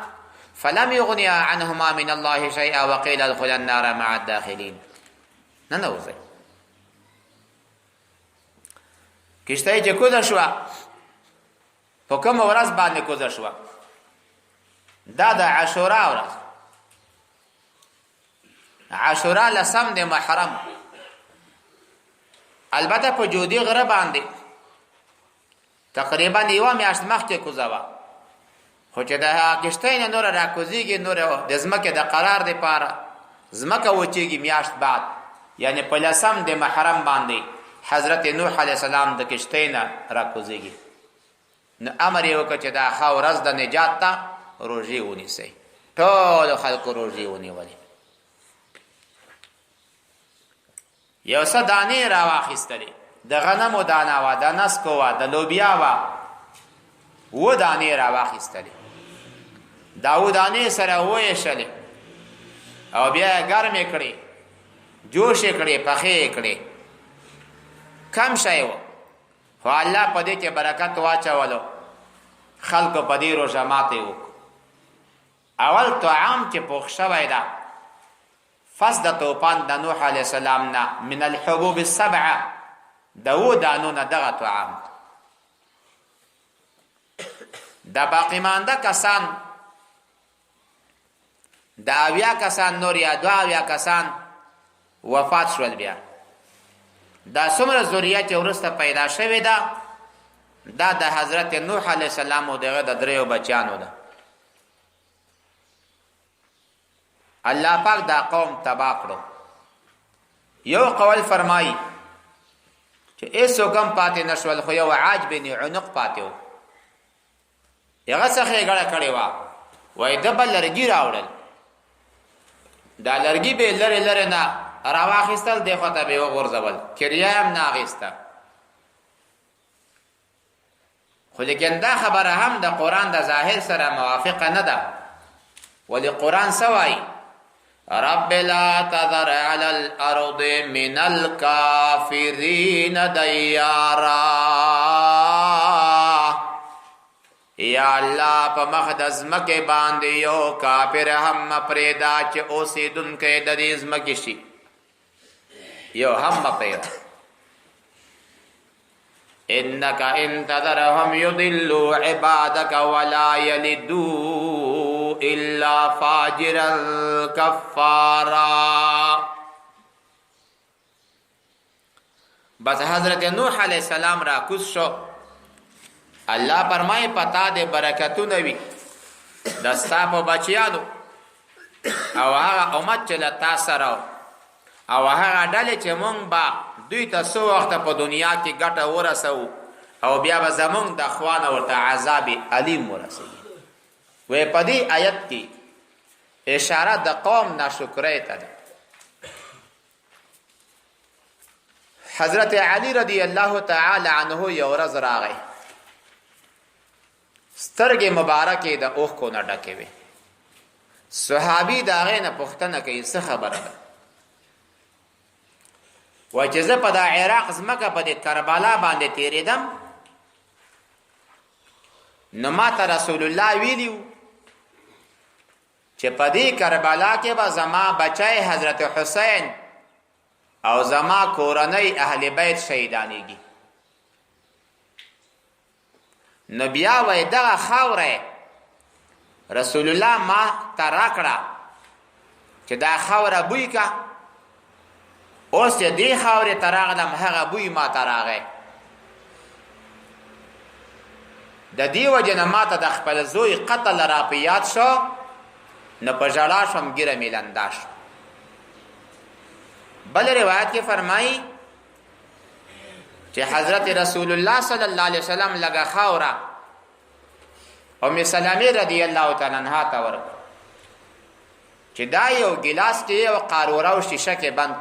فلم يغنيا عنهما من الله شيئا وقيل ادخلا النار مع الداخلين. ننوځئ. کشته چې کوزه شوه، په کومه ورځ باندې کوزه شوه؟ دا د عاشورا ورځ، عاشورا لسم د محرم. البته په جودي غره باندې تقریبا یوه میاشت مخکې کوزه وه، خو چې د هغه کښتۍ نه نوره راکوزېږي، نوره د ځمکې د قرار دپاره ځمکه وچېږي میاشت بعد، یعنې په لسم د محرم باندې حضرت نوح علیه السلام د کښتۍ نه راکوزېږي. نو امر یې وکړ چې دا ښه ورځ د نجات ته روژې ونیسئ. ټولو خلکو روژې ونیولې. یو څه دانې راواخیستلې، د غنمو دانه وه، د نسکو وه، د لوبیا وه، اووه دانې راواخیستلې. دا اووه دانې سره وویشلې او بیا یې ګرمې کړې، جوش یې کړې، پخې یې کړې. کم شی و، خو الله په دې کې برکت واچولو، خلکو په دې روژه ماتې وکړو. اول طعام چې پوخ شوی ده فس د توپان د نوح علیه السلام نه، من الحبوب السبعه، د اوو دانو نه دغه طعام. د باقی مانده کسان د 70 کسان نور یا 72 کسان وفات شول. بیا دا څومره ذریه چې وروسته پیدا شوې ده، دا د حضرت نوح علیه السلام او دغه د دریو بچیانو ده. الله پاک دا قوم تباه کړو. یو قول فرمایي چې هیڅوک هم پاتې نشول، خو یو عاج بن عنق پاتې و، هغه څه ښېګڼه کړې وه. وایي ده به لرګي راوړل، دا لرګي به لرې لرې نه راواخیستل، دې خوا ته به یې وغورځول، کریا یې هم نه اخیسته. خو لیکن دا خبره هم د قرآن د ظاهر سره موافقه نه ده. ولی قرآن څه وایي؟ رب لا تذر على الارض من الكافرين ديارا. یا الله، په مخ د ځمکې باندې یو کافر هم مه پرېږده چې اوسېدونکی د دې ځمکې شي، یو هم مه پرېږده. انك ان تذرهم يضلوا عبادك ولا يلدوا الا فاجرا كفارا. بس حضرت نوح علی السلام را کوز شو. الله فرمای پتا د برکتونه وي د ستا په بچیانو او هغه امت چې له تا سره او هغه ډلې چې مونږ به دوی ته څو وخته په دنیا کې ګټه ورسوو او بیا به زمونږ د خوا نه ورته عذاب الیم ورسوي. وی په دې آیت کې اشاره د قوم ناشکرۍ ته ده. حضرت علی رضی الله تعالی عنہ یو ورځ راغی، سترګې مبارکې د اوښکو نه ډکې وې. صحابي د هغې نه پوښتنه کوي څه خبره ده؟ وایي چې زه په دا عراق ځمکه په دې کربلا باندې تېرېدم، نو ما ته رسول الله ویلي چې په دې کربلا کې به زما بچی حضرت حسین او زما کورنۍ اهل بیت شهیدانېږي. نو بیا وای دغه خاوره رسول الله ما ته راکړه چې دا خاوره بوی کا. اوس چې دې خاورې ته راغلم هغه بوی ما ته راغی. د دې وجې نه ما ته د خپل زوی قتل را په یاد شو، نو په ژړا شوم، ږیره مې لنده شو. بل روایت کې فرمایي چې حضرت رسول الله صلی الله علیه وسلم لږه خاوره ام سلمې رضی الله تعالی عنها ته ورکړه چې دا یو ګلاس کې یو قاروره او شیشه کې بند،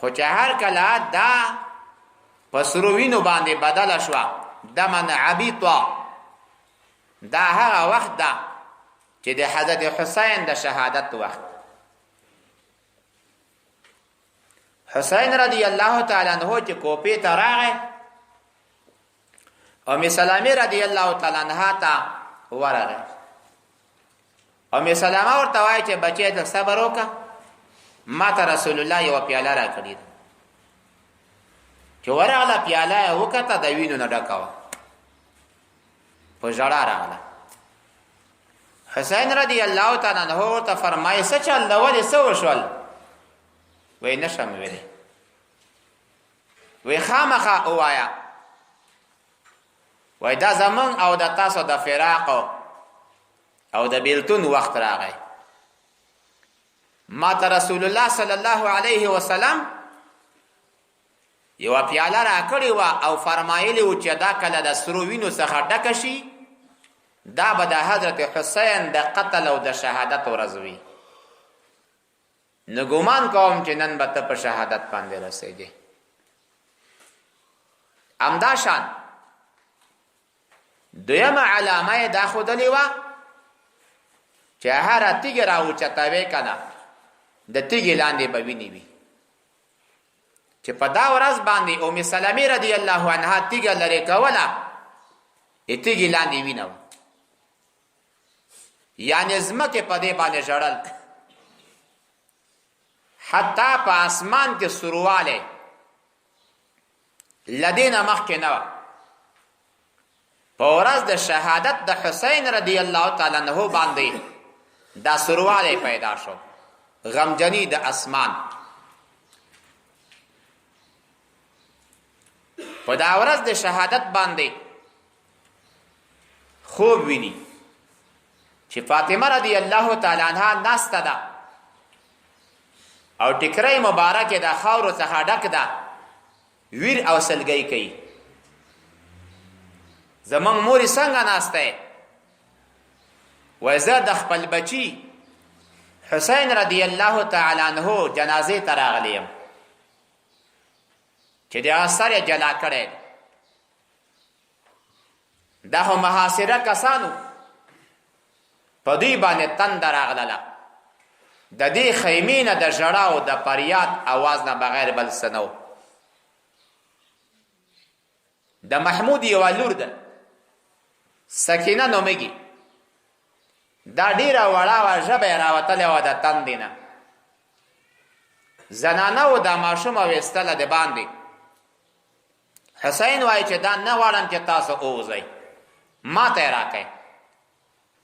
خو چې هر کله دا په سرو وینو باندې بدله شوه دمن عبیطا، دا هغه وخت ده چې د حضرت حسین د شهادت وخت. حسین رضی الله تعالی عنہ چې کوپې ته راغی، ام سلمې رضی الله تعالی عنها ته ورغی. ام سلمہ ورته وایي چې بچی ته صبر وکړه، ما ته رسول الله یوه پیاله راکړې ده. چې ورغله پیاله یې وکته، د وینو نه ډکه وه، په ژړا راغله. حسین رضی الله تعالی عنہ ورته فرمایي څه چل ده، ولې څه وشول؟ وایي نه شم ویلی. وایي خامخا ووایه. وایي دا زمونږ او د تاسو د فراق او د بیلتون وخت راغی. ما ته رسول الله صلی الله علیه وسلم یوه پیاله راکړې وه او فرمایلی و چې دا کله د سرو وینو څخه ډکه شي، دا به د حضرت حسین د قتل او د شهادت ورځ وي. نو ګومان کوم چې نن به ته په شهادت باندې رسېږې. همدا شان دویمه علامه یې دا ښودلې وه چې هره تیږه راوچتوې که نه، د تیږې لاندې به وینې وي. چې په دا ورځ باندې ام سلمې رضی الله عنها تیږه لرې کوله، د تیږې لاندې وینه وه، یعنې ځمکې په دې باندې ژړل، حتی په اسمان کې سوروالی له دې نه مخکې نه وه. په ورځ د شهادت د حسین رضی الله تعالی عنہ باندې دا سروالی پیدا شو، غمجنی د اسمان. په دا ورځ د شهادت باندې خوب ویني چې فاطمه رضی الله تعالی عنها ناسته ده او ټیکری مبارک د خاورو څخه ډک ده، ویر او سلګۍ کوي. زمونږ مور څنګه ناسته؟ وای زه د خپل بچي حسین رضی الله تعالی عنہ جنازې ته راغلی یم چې د هغه سر یې جلا کړی. دا خو محاصره کسانو په دوی باندې تنده راغلله، د دې خیمې نه د ژړا او د فریاد اواز نه بغیر بل څه نه و. د محمود یوه لور ده، سکینه نومېږي، دا ډېره وړه وه، ژبه یې راوتلې وه د تندې نه. زنانه و دا ماشومه ویستله د باندې. حسین وایي چې دا نه غواړم چې تاسو ووځئ، ما ته یې راکړئ،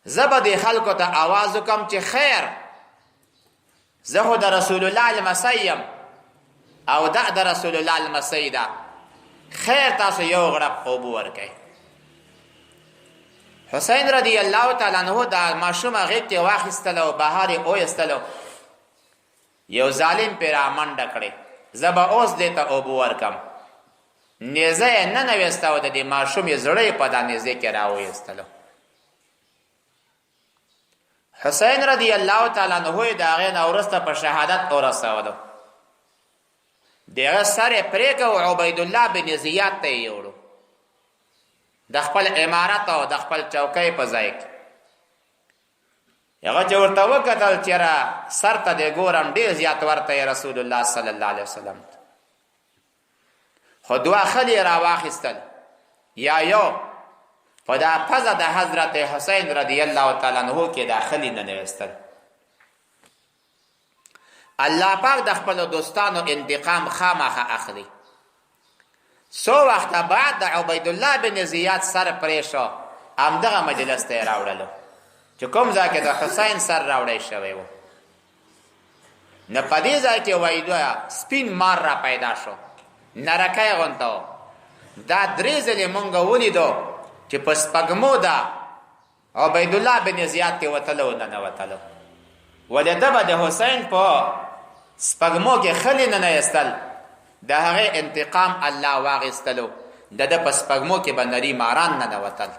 زه به دې خلکو ته اواز وکړم چې خیر، زه خو د رسول الله لمسی یم، او دا د رسول الله لمسۍ ده، خیر تاسو یو غړپ اوبه ورکئ. حسین رضی الله تعالی عنہ دا ماشومه غیږ کې واخیستله او بهر یې وایستلو. یو ظالم پرې رامنډه کړې، زه به اوس دې ته اوبه ورکم. نیزه یې ننویسته او د دې ماشومې زړه یې په دا نیزې کې راویستلو. حسین رضی الله تعالی عنہ یې د هغې نه وروسته په شهادت ورسولو. د هغه سر یې پرې کړ او عبیدالله بن زیاد ته یې یوړو د خپل امارت او د خپل چوکۍ په ځای کې. هغه چې ورته وکتل چې را سر ته دې ګورم، ډېر زیات ورته رسول الله صلی الله علیه وسلم. خو دوه خلې راواخیستل یا یو په دا پزه د حضرت حسین رضی الله تعالی عنہ کې دا خلې ننویستل. الله پاک د خپل دوستانو انتقام خامخا اخلي. څو وخته بعد د عبید الله بن زیاد سر پرې شو، همدغه مجلس ته یې راوړلو چې کوم ځای کې د حسین سر راوړی شوی و. نو په دې ځای کې وایي دوه سپین مار را پیدا شو، نرکی غونته و. دا درې ځلې مونږ ولیدو چې په سپږمو دا عبیدالله بن زیاد کې وتلو ننوتلو. ولې ده به د حسین په سپږمو کې خلې ننه ایستل، د هغې انتقام الله واغستلو، د ده په سپږمو کې به نري ماران ننوتل.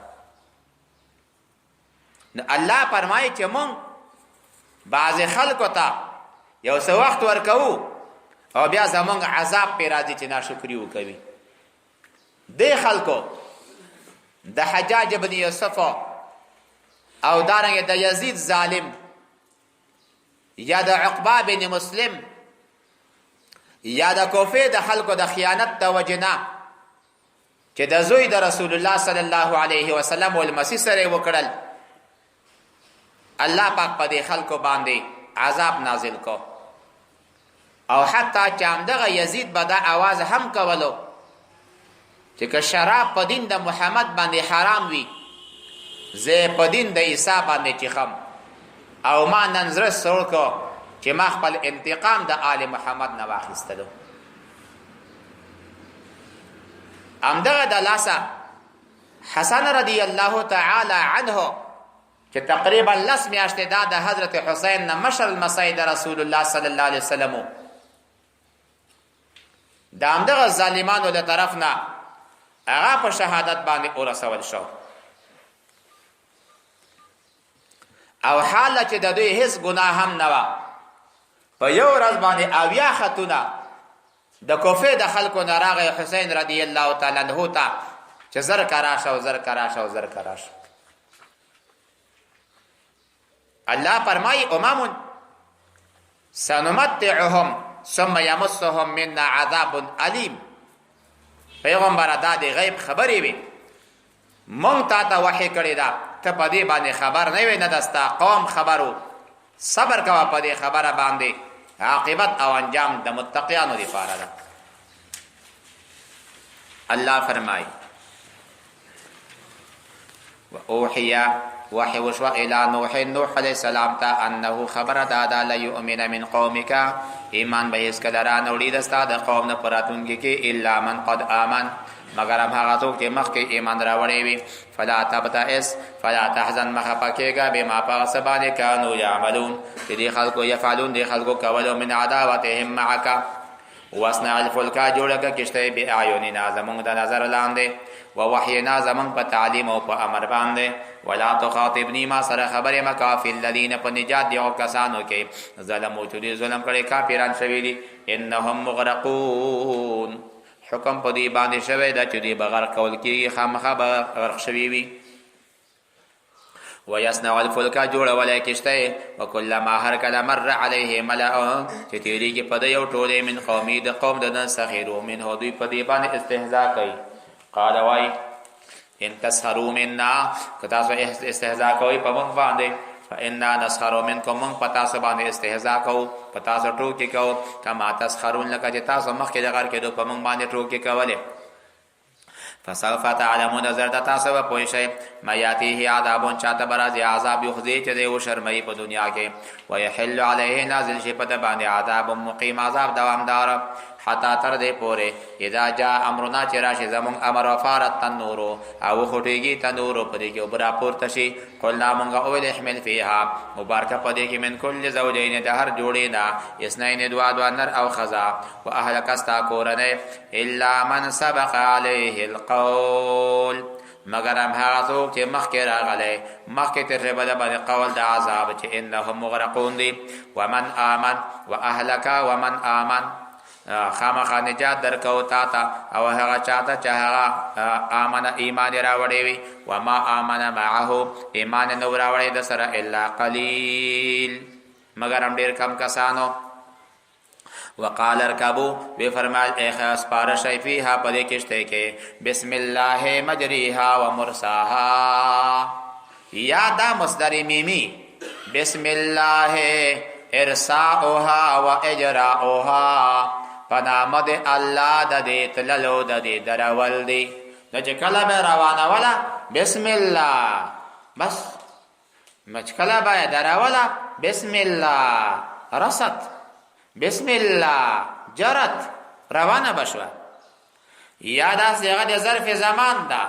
نو الله فرمایي چې مونږ بعضې خلکو ته یو څه وخت ورکوو او بیا زمونږ عذاب پرې راځي چې ناشکري وکوي. دې خلکو د حجاج بن یوسف او دارنګه د یزید ظالم یا د عقبه بن مسلم یا د کوفه د خلکو د خیانت د وجنه چې د زوی د رسول الله صلی الله علیه وسلم او المسیح سره وکړل، الله پاک په دې خلکو باندې عذاب نازل کو. او حتی چې همدغه یزید به دا اواز هم کولو چې که شراب په دین د محمد باندې حرام وي، زه په دین د عیسی باندې چیخم، او ما نن زړه سوړ کو چې ما خپل انتقام د آل محمد نه واخیستلو. همدغه د لاسه حسن رضی الله تعالی عنه چې تقریبا لس میاشتې دا د حضرت حسین نه مشر المسای د رسول الله صلی الله علیه وسلم، د همدغه ظالمانو له طرف نه هغه په شهادت باندې ورسول شو. او حال چې د دوی هیڅ ګناه هم نه وه، په یو ورځ باندې 70 خطونه د کوفې د خلکو نه راغی حسین رضی الله تعالی عنہ ته چې زر کراشه او زر کراشه او زر کراشه. الله فرمایي امم سنمتعهم ثم يمسهم منا عذاب الیم. پیغمبر دا د غیب خبرې وي، مونږ تا ته وحی کړی دا، ته په دې باندې خبر نه وې، نه دستا قوم خبرو. صبر کوه په دې خبره باندې، عاقبت او انجام د متقیانو لپاره ده. الله فرمایي واوحي وحي وشو الى نوح، نوح علیہ السلام ته، انه خبر دادا لا يؤمن من قومك، ایمان به هیڅ کله را نه وړي د ستا د قوم نه په راتلونکي کې، الا من قد آمن، مګر هم هغه څوک چې مخکې ایمان راوړی وي. فلا تبتئس فلا تحزن، مه خفه کېږه، بما په هغه څه باندې کانو یعملون چې دې خلکو یفعلون دې خلکو کولو، من عداوتهم معک. واصنع الفلک، جوړه که کشته، بی اعیننا، زمونږ د نظر لاندې، و وحینا، زمونږ په تعلیم او په امر باندې. ولا تخاطبنی، ما سره خبرې مکا، فی الذین، په نجات دی او کسانو کې، ظلمو، چې دوی ظلم کړي، کافران شوي دي، انهم مغرقون، حکم په دوی باندې شوی دا چې دوی به غرق کول کېږي، خامخا به غرق شوي وي. ويصنع الفلک، جوړولای کشته، وکلما، هر کله، مر عليه ملأ، چې تیریږي په د یو ټولې، من قومي، د قوم د نن، سخرو منه، دوی په دې باندې استهزاء کوي. قال، وای، ان تسخروا منا، که تاسو استهزاء کوئ په موږ باندې، فإنا نسخر منکم، موږ په تاسو باندې استهزاء کوو، په تاسو ټوکې کوو، کما تسخرون، لکه چې تاسو مخکې د غر کېدو په موږ باندې ټوکې کولې. فسوف تعلمون، زر د تاسو به پوه شئ، ما یاتیه عذاب، چاته به راځي عذاب، یخزي، چې دی وشرموي په دنیا کې، ویحل علیه، نازل شي په ده باندې، عذاب مقیم، عذاب دوامدار. حتی تر دې پورې اذا جاء امرنا چې راشي زمونږ امر وفارت تنورو او خټیږي تنورو په دې کې اوبه راپورته شي. قلنا مونږ وویل احمل فیها مبارکه په دې کې من کل زوجین د هر جوړې نه اثنین دوا دوا نر او ښځه واهلک ستا کورنۍ الا من سبق علیه القول مګر هم هغه څوک چې مخکې راغلی مخکې تر شوی د باندې قول د عذاب چې انهم مغرقون دي. ومن آمن واهلک ومن آمن خامخا نجات درکو تا ته او هغه چاته چې هغه آمن ایمان راوړی وي. وما آمن معه ایمان نو راوړی د سره الا قلیل مګر هم ډیر کم کسانو. وقال اركبوا وی فرمایل ای خاص پاره شی فیها په دې کشته کې بسم الله مجریها ومرساها یا دا مصدر میمی بسم الله ارساؤها واجراؤها په نامه د الله د دې تللو د دې درول دی. نو چې کله به روانه وله بسم الله بس مچکله به دروله بسم الله رست بسم الله جرت روانه بشوه. یا دا صیغه د ظرف زمان ده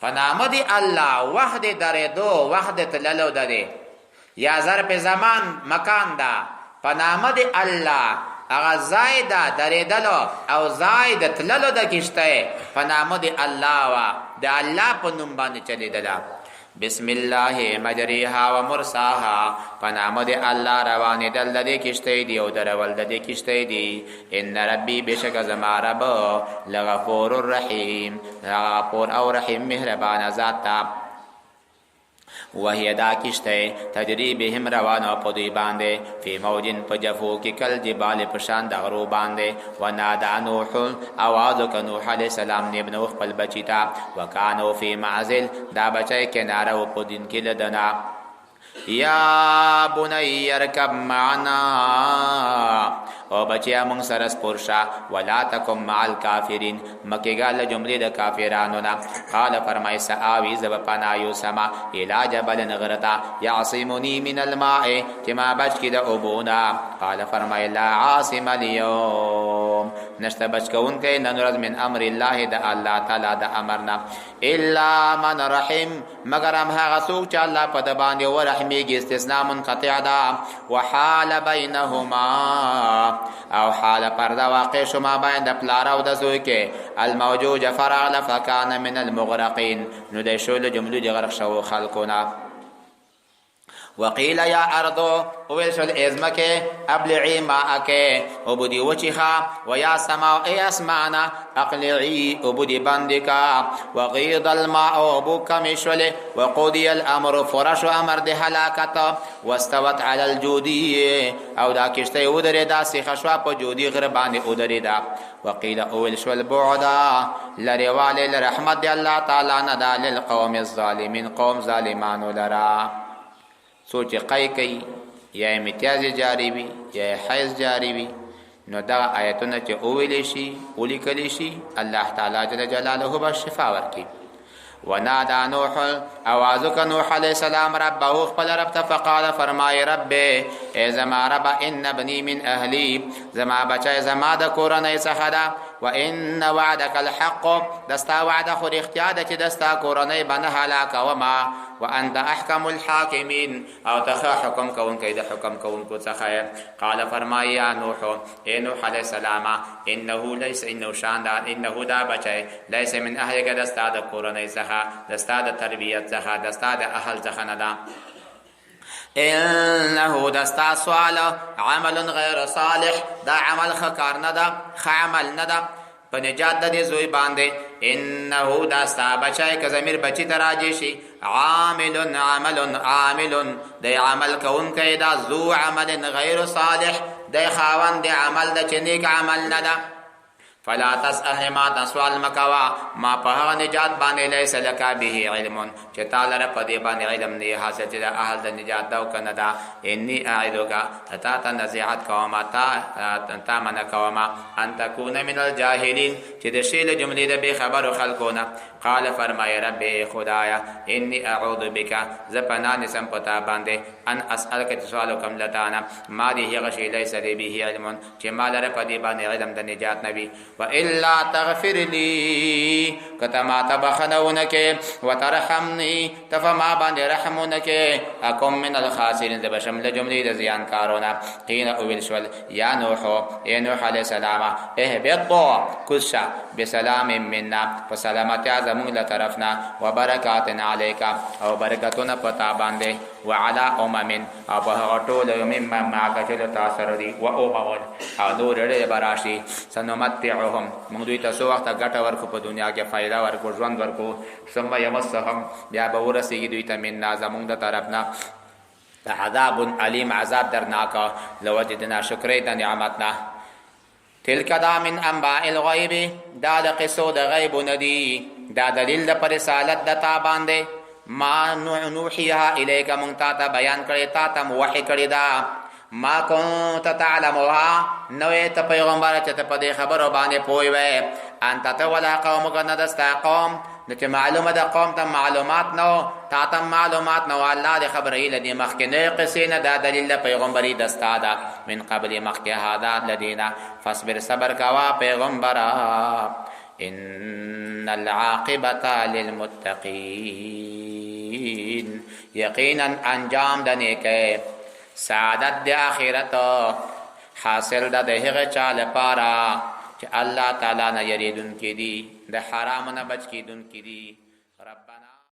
په نامه دی الله وخت د درېدو وخت د تللو ده دی. یا ظرف زمان مکان ده په نامه دی الله هغه ځای ده درېدلو او ځای د تللو د کشته په نامه دی الله وا د الله په نوم باندې چلیدله. بسم الله مجریها ومرساها په نامه د الله روانېدل د دې کښتۍ دي او درول د دې کښتۍ دي. ان ربي بېشکه زما رب لغفور الرحیم هغه غفور او رحیم مهربانه ذات ده. وهي دا کشته تجری بهم روانه په دوی باندې فی موجن په جفو کې کل جبال په شان د غرو باندې. ونادا نوح اواز وکړ نوح علیه السلام نه ابنه خپل بچی ته وکانو فی معزل دا بچی کناره و په دین کې لدنا یا بنی ارکب معنا او بچیا مونږ سره سپور شه ولا تکم مع الکافرین مکیګا له جملې د کافرانو نه. قال فرمای سآوی زب پنا یو سما الی جبل غرتا یعصمنی من الماء چې ما بچ کی د اوبونا. قال فرمای لا عاصم اليوم نشته بچ کوونکی نن ورځ من امر الله د الله تعالی د امرنا الا من رحم مگر هم هغه څوک چې الله په د باندې ورحمیږي. استثناء منقطع ده. وحال بینهما او حال پرده واقع شو ما بین د پلار او د زوی کې الموجوج فرغله فکان من المغرقین نو د شو له جملو د غرق شوو خلکو نه. وقیل یا ارض ویل شول ای ځمکې ابلعي ماءک اوبه دې وچیښه ویا سما ای اسمانه اقلعي اوبه دې بندې کا. وغیض الماء اوبه کمې شولې. وقضی الامر پوره شو امر د هلاکت. واستوت علی الجودي او دا کښتۍ ودرېده سیخه شوه په جودي غره باندې ودرېده. وقیل اویل شول بعدا لرېوالی له رحمت د الله تعالی نه ده للقوم الظالمین قوم ظالمانو لره. څو چې قی کوي یا یې امتیاز جاري وي یا یې حیض جاري وي نو دغه آیتونه چې وویل شي ولیکل شي الله تعالی جل جلاله به شفا ورکړي. ونادى نوح اواز وکړ نوح علیه السلام ربه خپل رب ته فقال فرمای رب ای زما رب ان ابني من اهلی زما بچی زما د کورنۍ څخه ده وان وعدک الحق دستا وعده خو رښتیا ده چې دستا کورنۍ به نه هلاکوم وانت احکم الحاکمین او ته ښه حکم کوونکی د حکم کوونکو څخه یې. قال فرمای یا نوح ای نوح علیه السلام انه لیس انه شان دا انه دا بچی لیس من اهلک د ستا د کورنۍ څخه د ستا د تربیت څخه د ستا د اهل څخه نه ده. انه د ستا سوال عمل غیر صالح دا عمل ښه کار نه ده ښه عمل نه ده په نجات د دې زوی باندې. انه دا ستا بچی که ضمیر بچی ته راجع شي عامل عمل عامل د عمل کوونکی دا ذو عمل غیر صالح د خاوند د عمل د چې نیک عمل نه ده. فلا تسألني ما ته سوال مکوا ما په هغه نجات باندې ليس لك به علم چې تا لره په دې باندې علم نه حاصل چې د اهل د نجات دا او کنه دا. انی اعذک، تا ته نصیحت کوم، تا منع کوم، ان تكون من الجاهلین، چې د شی له جملې د بې خبرو خلکو نه. قال، فرمای، رب خدایا، انی اعوذ بک، زه پناه نیسم په تا باندې، ان اسالک، چې سوال وکم لتانا، ما دې هغه شی، لیس لي به علم، چې ما لره په دې باندې علم د نجات نه وي. و الا تغفر لي، کته ما ته بخنه ونکې، وترحمني، ته فما باندې رحم ونکې، اكم من الخاسرين، زه بشم له جملې د زیانکارونه. قیل، اویل شول، یا نوح، ای نوح علیه السلام، اهبط، کوز شه، بسلام منا، په سلامتیا زموږ له طرفنا، وبرکات علیک، او برکتونه په تا باندې، وعلى امم، او په هغه ټولو، ممن معک، چې له تا سره دي، و امم، او نور ډېر به راشي. سنمتعهم، موږ دوی ته څو وخته ګټه ورکو په دنیا کې، فایده ورکو، ژوند ورکو. ثم یمسهم، بیا به ورسېږي دوی ته، منا، زموږ د طرفنا، عذاب الیم، عذاب درناک، له وجې د ناشکرۍ د نعمت نه. تلک، دا، من انباء الغیب، دا د قصو د غیب ندی. دا دلیل د پر رسالت د تا باندې، ما نوحیها الیک، مونږ تا ته بیان کړی، تا ته وحی کړی دا. ما كنت تعلمها، نو ته پیغمبر چې ته په دې خبرو باندې پوي وې، انت ته، ولا قومک، نه دستا قوم. نو چې معلومه ده قوم ته معلومات نو، تا ته معلومات نو، الله دې خبرې لدی مخکې نه قصې نه. دا دلیل د پیغمبري دستا ده، من قبل، مخکې، هذا، لدینا. فاصبر، صبر کوا پیغمبرا، ان العاقبه للمتقین، یقینا انجام د نیکه، سعادت د آخرت حاصل ده د هغه چا لپاره چې الله تعالی نه یریدونکي دي، د حرامو نه بچ کیدونکي دي. ربنا